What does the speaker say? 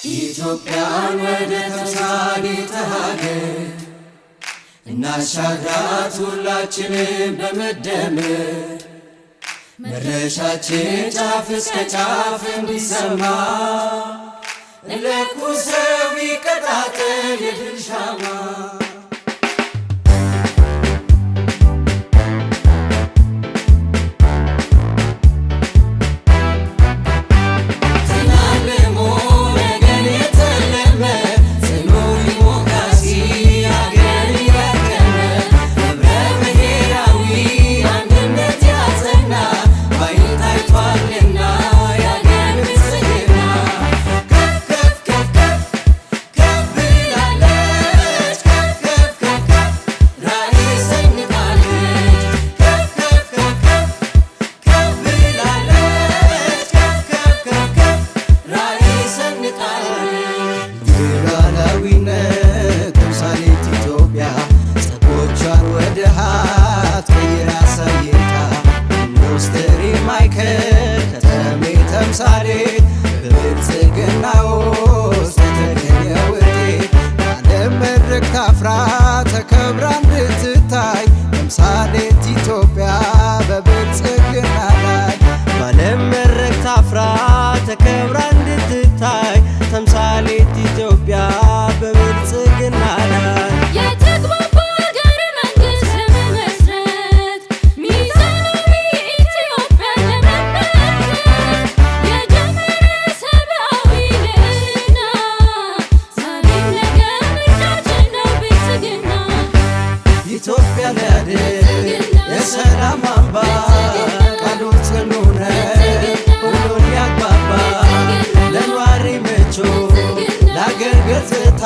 ኢትዮጵያን ወደ ተምሳሌተ ሀገር እናሻግራት ሁላችንም በመደመር፣ መድረሻችን ጫፍ እስከ ጫፍ እንዲሰማ እንለኩሰው ይቀጣጠል የድል ሻማ። ትናልሞ ነገን የተለመ ጽኑ ዲሞክራሲ አገር ያቀመ ህብረ ብሔራዊ አንድነት ያጸና ባይን ታይቷልና የአገር ብልጽግና። ከፍ ከፍ ከፍ ከፍ ከፍ ብላለች፣ ከፍ ከፍ ከፍ ከፍ ራዕይ ሰንቃለች። ከፍ ከፍ ከፍ ከፍ ከፍ ብላለች፣ ከፍ ከፍ ከፍ ከፍ ራዕይ ሰንቃለች። የሉዓላዊነት ተምሳሌት ኢትዮጵያ ጸጎቿን ወደ ሀብት ቀይራ አሳይታ፣ ኢንዱስትሪ ማዕከል ከተሜ ተምሳሌት በብልጽግና ውስጥ የተገኘ ውጤት፣ በዓለም መድረክ ታፍራ ተከብራ እንድትታይ ተምሳሌት ኢትዮጵያ በብልጽግና ላይ። በዓለም መድረክ ታፍራ ተከብራ እንድትታይ ተምሳሌት ኢትዮጵያ በብልጽግና ላይ። የተግባባ ሀገረ መንግስት ለመመስረት፣ ሚዛናዊ ኢትዮጵያን ለመመልከት የጀመረ ሰብአዊ ልዕልና፣ ዛሬም ነገም ምርጫችን ነው ብልጽግና። ኢትዮጵያ ሊያድግ የሰላም አምባ፣ ቃሉ ጽኑ ነው ሁሉን ያግባባ፣ ለኗሪ ምቹ ለአገር ገጽታ።